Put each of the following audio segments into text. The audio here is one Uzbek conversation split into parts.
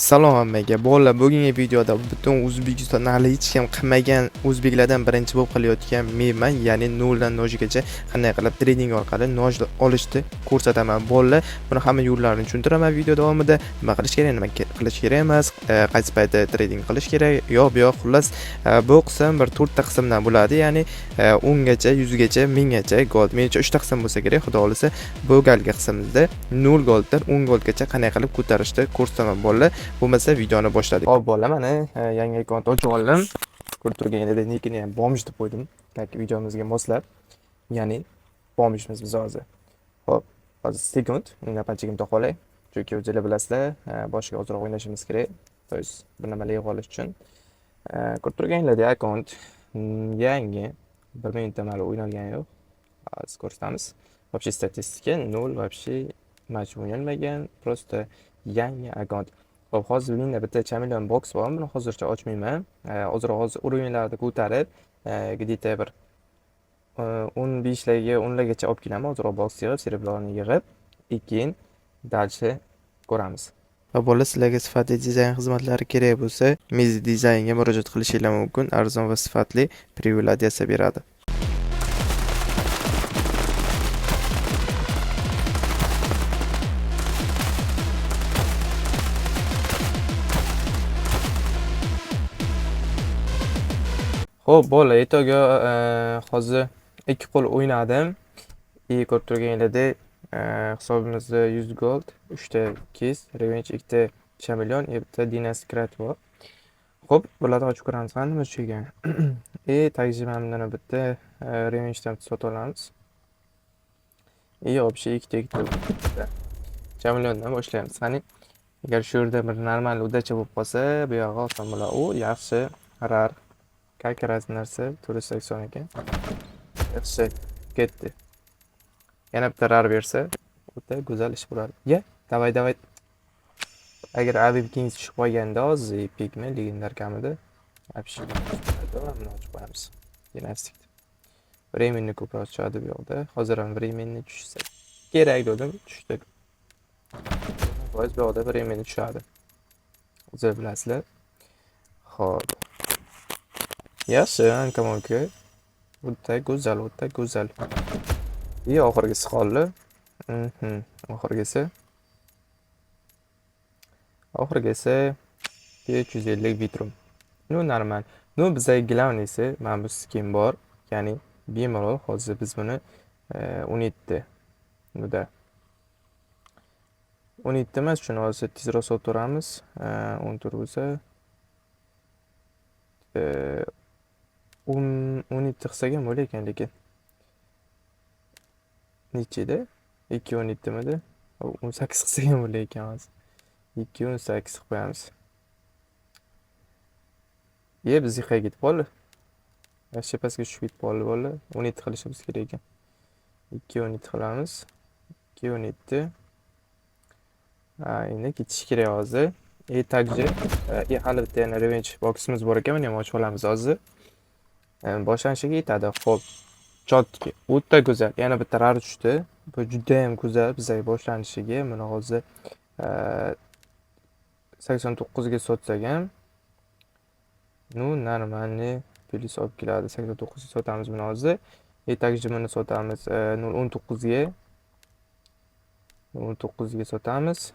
Salom hammaga. Bolalar, bugungi videoda butun O'zbekistonda hali hech kim qilmagan, o'zbeklardan birinchi bo'lib qilayotgan menman, ya'ni 0 dan 0 gacha qanday qilib trading orqali noj olishni ko'rsataman. Bolalar, buni hamma yo'llarini tushuntiraman video davomida. Nima qilish kerak, nima qilish kerak emas, qaysi paytda trading qilish kerak, yo'q, bu yoq, xullas, bu qism bir 4 ta qismdan bo'ladi, ya'ni 10 gacha, 100 gacha, 1000 gacha gold. Menimcha 3 ta qism bo'lsa kerak, xudo xohlasa, bu galgi qismimizda 0 golddan 10 goldgacha qanday qilib ko'tarishni ko'rsataman bolalar. Bo'lmasa videoni boshladik. Xo'p, bolalar, mana yangi akkaunt ochib oldim. Ko'rib turganingizdek, никini ham бомж deb qo'ydim. Так, videomizga moslab, ya'ni бомж miz biz hozir. Xo'p, hozir sekund, undan pachigimni topib olay. Chunki o'zinglar bilasizlar, boshiga ozroq o'ynashimiz kerak. То есть bir nimalar yig'ib olish uchun. Ko'rib turganingizdek, akkaunt yangi. Bir minutdan hali o'ynalgani yo'q. Hozir ko'rsatamiz. Вообще statistika 0, вообще match o'ynalmagan, просто yangi akkaunt. Xo'p, hozir menda bitta chameleon box bor. Buni hozircha ochmayman. Ozroq hozir уровень larni ko'tarib, где-то bir 15 larga, 10 largacha olib kelaman. Ozroq box yig'ib, серебро ni yig'ib, и keyin дальше ko'ramiz. Va bola, sizlarga sifatli dizayn xizmatlari kerak bo'lsa, Mizi dizaynga murojaat qilishinglar mumkin. Arzon va sifatli preview yasab beradi. Xo'p, bola, itoga hozir ikki qo'l o'ynadim. И ko'rib turganingizdek, hisobimizda 100 gold, 3 ta кейс, revenge, 2 ta chameleon, bitta Dynasty Crate bor. Xo'p, bularni ochib ko'ramiz, qani nima tushgan. И также mana bundan bitta revenge'dan sotib olamiz. И общий ikkita ikkita chameleondan boshlaymiz. Qani, agar shu yerda bir normal удача bo'lib qolsa, bu yog'i oson bo'ladi. U yaxshi, rar. Как раз narsa 480 ekan. Yaxshi, ketdi. Yana bitta rar bersa, o'ta go'zal ish bo'ladi. Ya, давай, давай. Agar Abib Kings tushib qolganda hozir epicmi, легендарка midi? Вообще, buni ochib qo'yamiz. Dinastik. Временный ko'proq tushadi bu yoqda. Hozir ham временный tushsa kerak dedim, tushdi. Foiz bu yoqda временный tushadi. O'zinglar bilasizlar. Xo'p. Yaxshi, anka-manka. O'ta go'zal, o'ta go'zal. И oxirgisi qoldi. Oxirgisi. Oxirgisi 550 vitrum. Ну, normal. Ну, bizga главный si mana bu skin bor. Ya'ni bemalol hozir biz buni 17. Buda 17 emas, shuni hozir tezroq sotaveramiz. 14 bo'lsa 10 17 qilsak ham bo'lar ekan lekin. Necha edi? 2.17 midi? 18 qilsak ham bo'lar ekan hozir. 2.18 qilib qo'yamiz. Ye, biz qayerga ketib qoldi? Вообще pastga tushib ketib qoldi bola. 17 qilishimiz kerak ekan. 2.17 qilamiz. 2.17. Ha, endi ketish kerak hozir. И также и hali bitta yana revenge boximiz bor ekan, buni ham ochib olamiz hozir. Boshlanishiga yetadi. Xo'p. Чётко. O'ta go'zal. Yana bitta rar tushdi. Bu juda ham go'zal bizga boshlanishiga. Buni hozir 89 ga sotsak ham, ну, нормальный plyus olib keladi. 89 ga sotamiz buni hozir. И также buni sotamiz 0.19 ga. 0.19 ga sotamiz.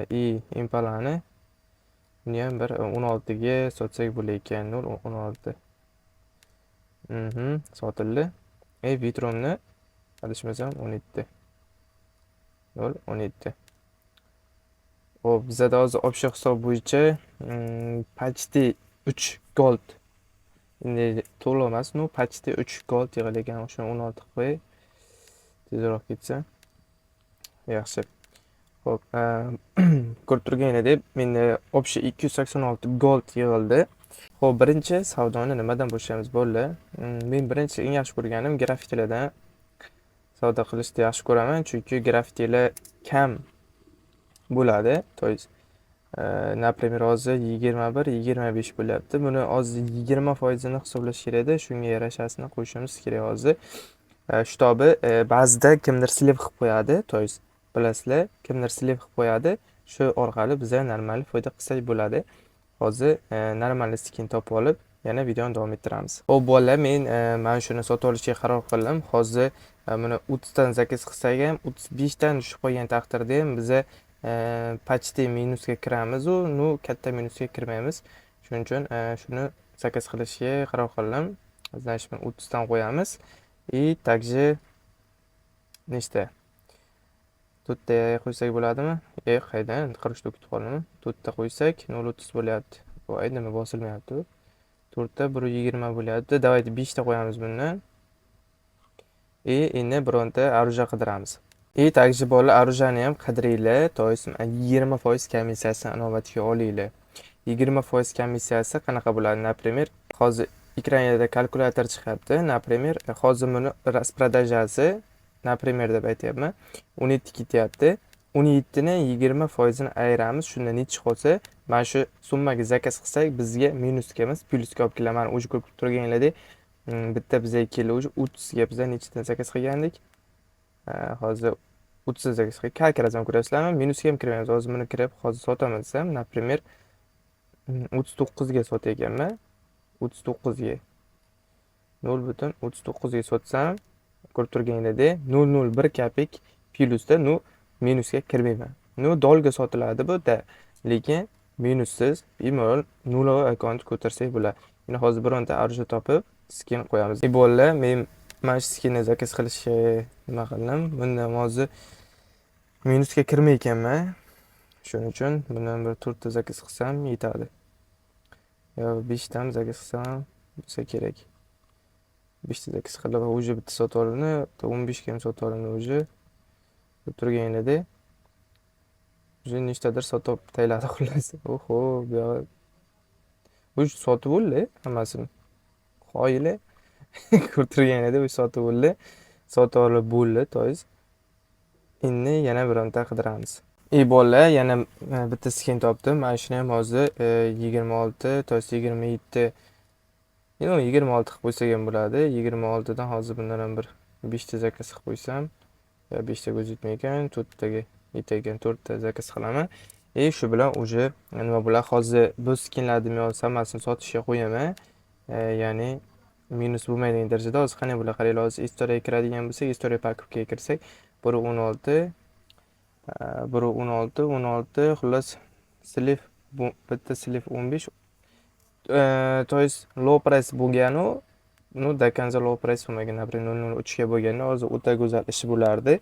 И Impalani buni ham bir 16 ga sotsak bo'lar ekan. 0.16. Sotildi. E Vitrumni adashmasam 17. 0.17. Xo'p, bizada hozir общий hisob bo'yicha почти 3 gold. Endi to'liq emas, ну, почти 3 gold yig'ilgan. O'shani 16 qilib qo'yay. Tezroq ketsa. Yaxshi. Xo'p, ko'rib turganingizdek, menda общий 286 gold yig'ildi. Xo'p, birinchi savdoni nimadan boshlaymiz bolalar? Men birinchi eng yaxshi ko'rganim graffitilardan savdo qilishni yaxshi ko'raman, chunki graffitilar kam bo'ladi. То есть, например, hozir 21, 25 bo'lyapti. Buni hozir 20%ini hisoblash kerakda, shunga yarashasini qo'yishimiz kerak hozir. Чтобы ba'zida kimdir слив qilib qo'yadi, то есть bilasizlar, kimdir слив qilib qo'yadi. Shu orqali biza normal foyda qilsak bo'ladi. Hozir normal skin topib olib, yana videoni davom ettiramiz. Xo'p, bolalar, men mana shuni sotib olishga qaror qildim. Hozir buni 30 dan заказ qilsak ham, 35 dan tushib qolgan taqdirda ham biza почти minusga kiramiz u, ну, katta minusga kirmaymiz. Shuning uchun shuni заказ qilishga qaror qildim. Значит, buni 30 dan qo'yamiz. И также nechta? To'rtta qo'ysak bo'ladimi? E, qaydan? 43 ta kutib qoldimi? To'rtta qo'ysak 0.30 bo'lyapti. Voy, nima bosilmayapti bu? To'rtta 1.20 bo'lyapti. Давайте 5 ta qo'yamiz bundan. И endi bironta оружие qidiramiz. И также, bolalar, оружие ni ham qidiringlar. То есть 20% komissiyasini inobatga olinglar. 20% komissiyasi qanaqa bo'ladi? Например, hozir ekranida kalkulyator chiqyapti. Например, hozir buni распродажа si, например deb aytyapman, 17 ketyapti. 17 ni 20 foizini ayiramiz. Shunda nechi qolsa, mana shu summaga заказ qilsak, bizga minusga emas, plyusga olib keladi. Mana, уже ko'rib turganinglardek, bitta bizga keldi уже 30 ga. Biza nechidan заказ qilgandik? Hozir 30 заказ qildik. Как раз ko'ryapsizlarmi? Minusga ham kirmaymiz. Hozir buni kirib, hozir sotaman desam, например, 39 ga sotyapman. 39 ga. 0,39 ga sotsam, ko'rib turganinglardek, 0,01 копеек plyusda, ну, minusga kirmayman. Ну, долго sotiladi bu da, lekin minussiz bemalol нулевой akkaunt ko'tarsak bo'ladi. Endi hozir bironta оружие topib, skin qo'yamiz. И bolalar, men mana shu skinni заказ qilishga nima qildim. Bundan hozir minusga kirmay ekanman. Shuning uchun bundan bir to'rtta заказ qilsam yetadi. Yo beshtami заказ qilsam ham bo'lsa kerak. Beshta заказ qilib, уже bitta sotib olindi, 15 ga ham sotib olindi уже. Ko'rib turganinglardek. Уже nechtadir sotib tashladi xullas. Oho, bu yog'i уже sotib bo'ldi hammasini. Qoyili. Ko'rib turganinglardek, уже sotib bo'ldi. Sotib olib bo'ldi, то есть. Endi yana bironta qidiramiz. И bolalar, yana bitta skin topdim. Mana shuni ham hozir 26, то есть 27, yo'q, 26 qilib qo'ysak ham bo'ladi. 26 dan hozir bundan ham bir 5 ta заказ qilib qo'ysam, yo 5 taga o'zi yetmay ekan, 4 taga yetar ekan, 4 ta заказ qilaman. И shu bilan уже nima bo'ladi? Hozir bu skinlarni men hammasini sotishga qo'yaman. Ya'ni minus bo'lmaydigan darajada. Hozir qanday bo'ladi? Qaranglar, hozir история ga kiradigan bo'lsak, история покупка ga kirsak, 1.16, 1.16, 16, xullas, слив, bu bitta слив 15, то есть low price bo'lganu, ну, до конца low price bo'lmagan. Например, 0.03 ga bo'lganda hozir o'ta go'zal ish bo'lardi.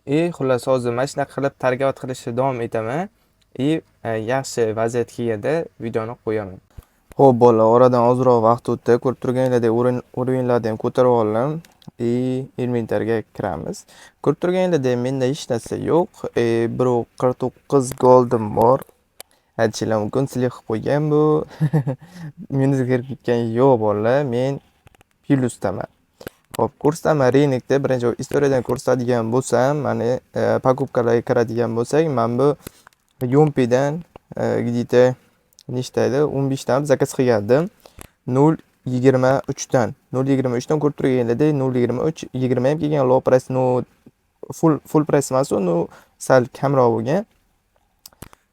И xullas, hozir mana shunaqa qilib торговать qilishda davom etaman. И yaxshi vaziyat kelganda videoni qo'yaman. Xo'p, bolalar, oradan ozroq vaqt o'tdi. Ko'rib turganinglardek, уровень larni ham ko'tarib oldim. И inventarga kiramiz. Ko'rib turganinglardek, menda hech narsa yo'q. 1.49 goldim bor. Aytishinglar mumkin, слив qilib qo'ygan bu. Minusga kirib ketgan. Yo'q, bolalar, men plyusdaman. Xo'p, ko'rsataman рынок da birinchi история dan ko'rsatadigan bo'lsam, mana, покупка larga kiradigan bo'lsak, mana bu Yompidan где-то nechta edi? 15 tani заказ qilgandim. 0.23 dan. 0.23 dan ko'rib turganinglardek, 0.23, 20 ham kelgan low price, no, full price emas u, но sal kamroq bo'lgan.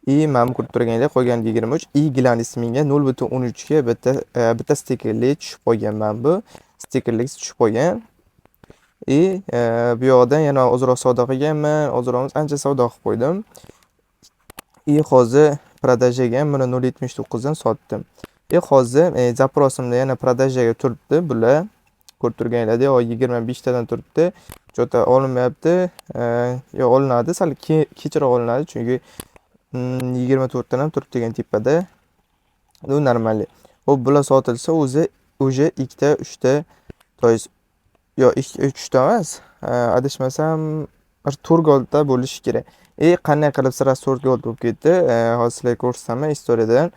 И mana bu ko'rib turganingdek, qolgan 23 и Glanis menga 0.13 ga bitta stikerli tushib qolgan, mana bu stikerlik tushib qolgan. И bu yoqdan yana ozroq savdo qilganman, ozroq emas, ancha savdo qilib qo'ydim. И hozir продажа ga ham buni 0.79 dan sotdim. И hozir запрос imda yana продажа ga turibdi bular. Ko'rib turganinglardek, 25 tadan turibdi. Что-то olinmayapti. Yo'q, olinadi, sal kechroq olinadi, chunki 24 dan ham turibdi degan tepada. Ну, нормально. Xo'p, bular sotilsa, o'zi уже ikkita, uchta, то есть yo ikki, uchta emas, adashmasam, bir 4 goldda bo'lishi kerak. И qanday qilib сразу 4 gold bo'lib ketdi? Hozir sizlarga ko'rsataman история dan.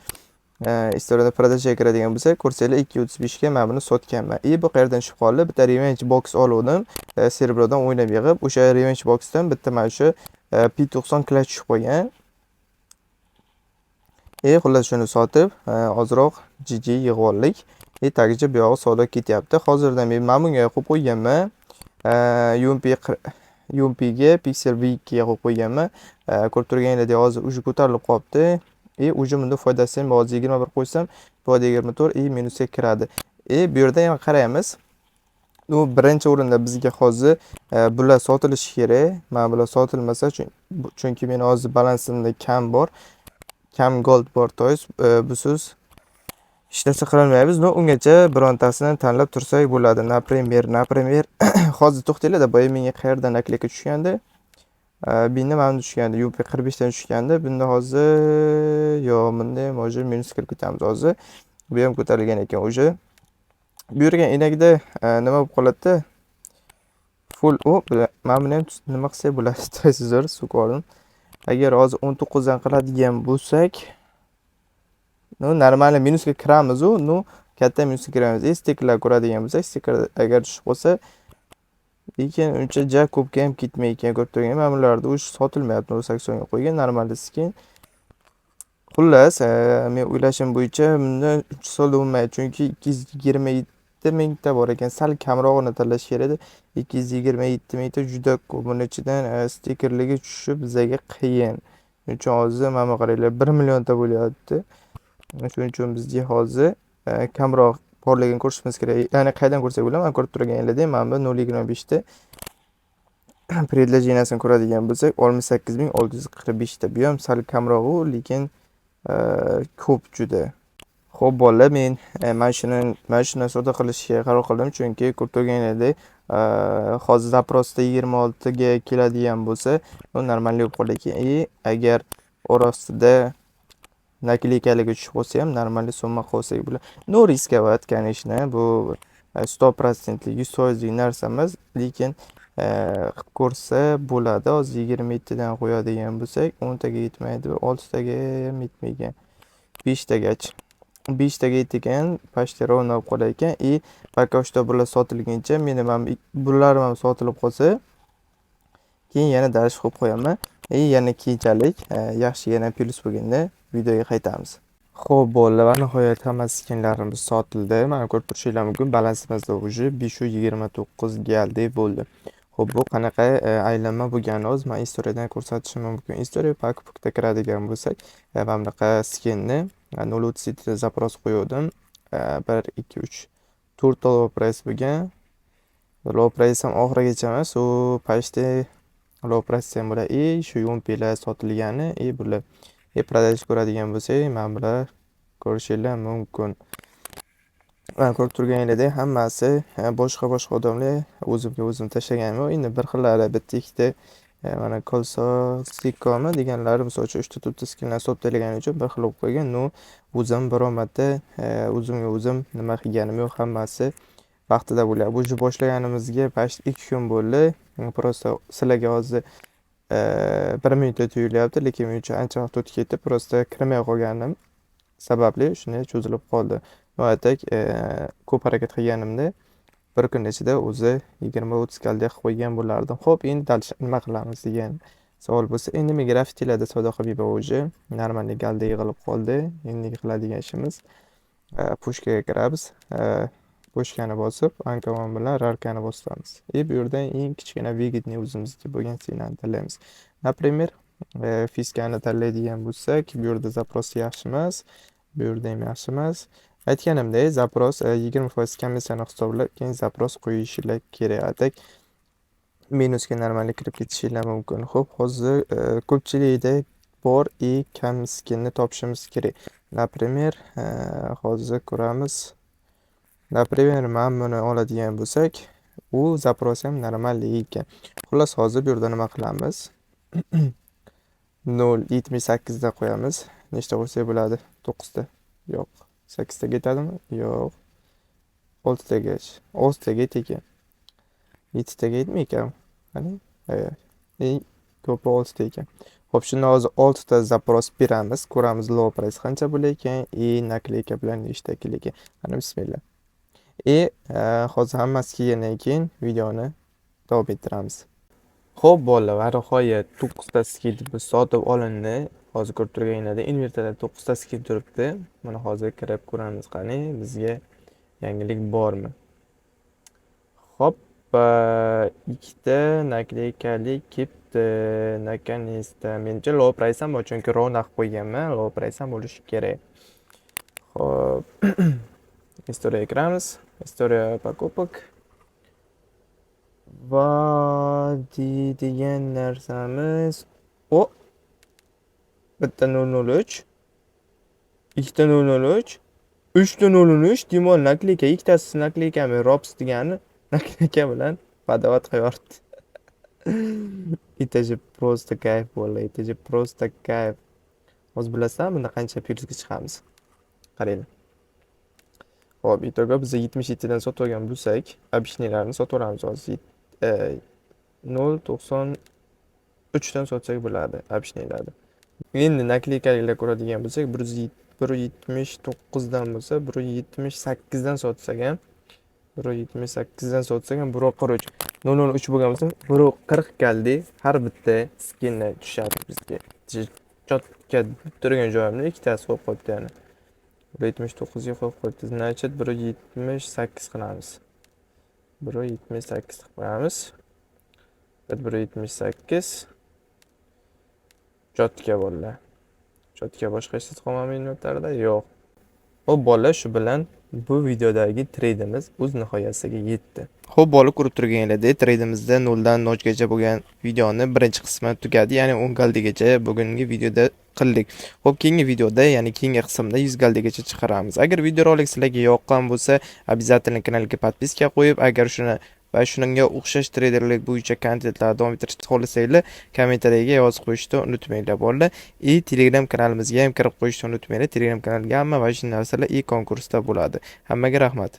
История da продажа ga kiradigan bo'lsak, ko'rsanglar, 2.35 ga mana buni sotganman. И bu qayerdan tushib qoldi? Bitta revenge box oluvdim. Серебро dan o'ynab yig'ib, o'sha revenge boxdan bitta mana shu P90 clutch tushib qolgan. И xullas, shuni sotib, ozroq GG yig'ib oldik. И также bu yog'i savdo ketyapti. Hozirdan men mana bunga qo'yib qo'yganman. UMP UMPga Pixel V2 ga qo'yib qo'yganman. Ko'rib turganingizdek, hozir уже ko'tarilib qolibdi. И уже bunda foydasi ham, hozir 21 qo'ysam, bu yerda 24 и minusga kiradi. И bu yerda ham qaraymiz. U birinchi o'rinda bizga hozir bular sotilishi kerak. Mana bular sotilmasa, chunki meni hozir balansimda kam bor. Kam gold bor, то есть busiz hech narsa qilolmaymiz. Но ungacha birontasini tanlab tursak bo'ladi. Например, hozir to'xtanglar-da, boya menga qayerdan наклейка tushgandi? Bunda mana tushgandi, UMP 45 dan tushgandi. Bunda hozir yo'q, bunda ham уже minusga kirib ketamiz hozir. Bu ham ko'tarilgan ekan уже. Bu yerga inagda nima bo'lib qoladi-da? Full u mana buni ham nima qilsak bo'ladi? Zo'r so'kib oldim. Agar hozir 19 dan qiladigan bo'lsak, ну, нормально minusga kiramiz u, ну, katta minusga kiramiz. И stikerlar ko'radigan bo'lsak, stiker agar tushib qolsa, lekin uncha ja ko'pga ham ketmay ekan, ko'rib turgan. Mana bularda уже sotilmayapti, 0.80 ga qo'ygan normal skin. Xullas, men o'ylashim bo'yicha bunda uncha savdo bo'lmaydi, chunki 227 mingta bor ekan. Sal kamrog'ini tanlash kerak edi. 227 mingta juda ko'p. Buni ichidan stikerligi tushishi bizaga qiyin. Shuning uchun hozir mana bu qaranglar, 1 millionta bo'lyapti. Shuning uchun bizga hozir kamroq borligini ko'rishimiz kerak. Ya'ni qayerdan ko'rsak bo'ladi? Mana ko'rib turganingizdek, mana bu 0.25 ta предложения sini ko'radigan bo'lsak, 68 645 ta. Bu ham sal kamrog'u, lekin ko'p juda. Xo'p, bolalar, men mana shuni savdo qilishga qaror qildim, chunki ko'rib turganingizdek, hozir запрос da 26 ga keladigan bo'lsa, bu нормальный bo'lib qolar ekan. И agar orasida наклейка ligi tushib qolsa ham, нормальный summa qolsak bo'ladi. Ну, рисковать, конечно, bu 100%lik, 100%lik narsa emas, lekin qilib ko'rsa bo'ladi. Hozir 27 dan qo'yadigan bo'lsak, 10 taga yetmaydi, 6 taga ham yetmaygan. 5 tagachi. 5 taga yetgan, почти ровно bo'lib qolar ekan. И пока что bular sotilguncha, meni mana bular ham sotilib qolsa, keyin yana дальше qo'yib qo'yaman. И yana keyinchalik yaxshigina plyus bo'lganda videoga qaytamiz. Xo'p, bolalar, va nihoyat hamma skinlarimiz sotildi. Mana ko'rib turishinglar mumkin, balansimizda уже 529 galday bo'ldi. Xo'p, bu qanaqa aylanma bo'lganini hozir man istoriyadan ko'rsatishim mumkin. История покупок da kiradigan bo'lsak, mana bunaqa skinni 0.37 ta запрос qo'yuvdim. 1, 2, 3, 4 ta low price bo'lgan. Low price ham oxirigacha emas, u почти low price ham bo'ladi. И shu UMPlar sotilgani, и bular. И продаж ko'radigan bo'lsak, mana bular ko'rishinglar mumkin. Mana ko'rib turganingizdek, hammasi boshqa boshqa odamlar, o'zimga o'zim tashlaganim yo'q. Endi bir xillari bitta ikkita mana Kolso Sikomi deganlari, misol uchun, uchta to'rtta skinlar sotib tashlagani uchun bir xil bo'lib qolgan. Но o'zim biror marta o'zimga o'zim nima qilganim yo'q, hammasi vaqtida bo'lyapti. Уже boshlaganimizga почти 2 kun bo'ldi. Просто sizlarga hozir 1 minutda tuyulyapti, lekin men uchun ancha vaqt o'tib ketdi. Просто kirmay qolganim sababli shunday cho'zilib qoldi. А так ko'p harakat qilganimda bir kun ichida o'zi 20-30 galda qilib qo'ygan bo'lardim. Xo'p, endi дальше nima qilamiz degan savol bo'lsa, endi men graffitilarda savdo qilmayman уже. Нормальный galda yig'ilib qoldi. Endigi qiladigan ishimiz пушка ga kiramiz. Пушка ni bosib, uncommon bilan рарка ni bosamiz. И bu yerdan eng kichkina, выгодный o'zimizga bo'lgan цена ni tanlaymiz. Например, fiskani tanlaydigan bo'lsak, bu yerda запрос yaxshi emas, bu yerda ham yaxshi emas. Aytganimdek, запрос 20% komissiyani hisoblab, keyin запрос qo'yishinglar kerak. А так minusga нормальный kirib ketishinglar mumkin. Xo'p, hozir ko'pchilikda bor и kam skinni topishimiz kerak. Например, hozir ko'ramiz. Например, mana buni oladigan bo'lsak, u запрос ham нормальный ekan. Xullas, hozir bu yerda nima qilamiz? 0.78 da qo'yamiz. Nechta qo'ysak bo'ladi? 9 ta. Yo'q. 8 taga yetadimi? Yo'q. 6 tagacha. 6 taga ekan. 7 taga yetmay ekan. Qani? Eng ko'pi 6 ta ekan. Xo'p, shunda hozir 6 ta запрос beramiz. Ko'ramiz, low price qancha bo'lar ekan и наклейка bilan nechta kelar ekan. Qani, bismillah. И hozir hammasi kelgandan keyin videoni davom ettiramiz. Xo'p, bolalar, va nihoyat 9 ta skin biz sotib olindi. Hozir ko'rib turganinglardek, inventarda 9 ta skin turibdi. Mana hozir kirib ko'ramiz, qani bizga yangilik bormi? Xo'p, Hoppa, ikkita наклейка li kelibdi. Наконец-то. Menimcha, low price ham bor, chunki ровно qilib qo'yganman. Low price ham bo'lishi kerak. Xo'p. История ga kiramiz. История покупок. Va deydigan narsamiz. O! Bitta 003. Ikkita 003. Uchta 003. Dimon наклейка, ikkitasi наклейка mi? Robs degani наклейка bilan подавать qilib. Это же просто кайф bo'ldi. Это же просто кайф. Hozir bilasizlarmi, bunda qancha plyusga chiqamiz? Qaranglar. Xo'p, итого biz 77 dan sotib olgan bo'lsak, обычный larni sotib olamiz hozir. 0.93 dan sotsak bo'ladi обычный larni. Endi наклейка liklar ko'radigan bo'lsak, 179 dan bo'lsa, 178 dan sotsak ham, 178 dan sotsak ham 1.43. 0.03 bo'lgan bo'lsa, 1.40 galdi har bitta skinni tushadi bizga. Чётко turgan joyimda ikkitasi qo'yib qo'yibdi yana. 1.79 ga qo'yib qo'yibdi. Значит, 1.78 qilamiz. 1.78 qilib qo'yamiz. 1.78. Чётко bo'ldi. Чётко, boshqa hech narsa qolmami inventarda? Yo'q. Xo'p, bolalar, shu bilan bu videodagi treydimiz o'z nihoyasiga yetdi. Xo'p, bolalar, ko'rib turganinglardek, treydimizda 0 dan 0 gacha bo'lgan videoni birinchi qismi tugadi, ya'ni 10 galdigacha bugungi videoda qildik. Xo'p, keyingi videoda, ya'ni keyingi qismda 100 galdigacha chiqaramiz. Agar videorolik sizlarga yoqqan bo'lsa, обязательно kanalga подписка qo'yib, agar shuni va shunga o'xshash treyderlik bo'yicha kontentlarni davom ettirishni xohlasanglar, kommentariyaga yozib qo'yishni unutmanglar, bolalar. И Telegram kanalimizga ham kirib qo'yishni unutmanglar. Telegram kanalga hamma va shu narsalar и konkursda bo'ladi. Hammaga rahmat.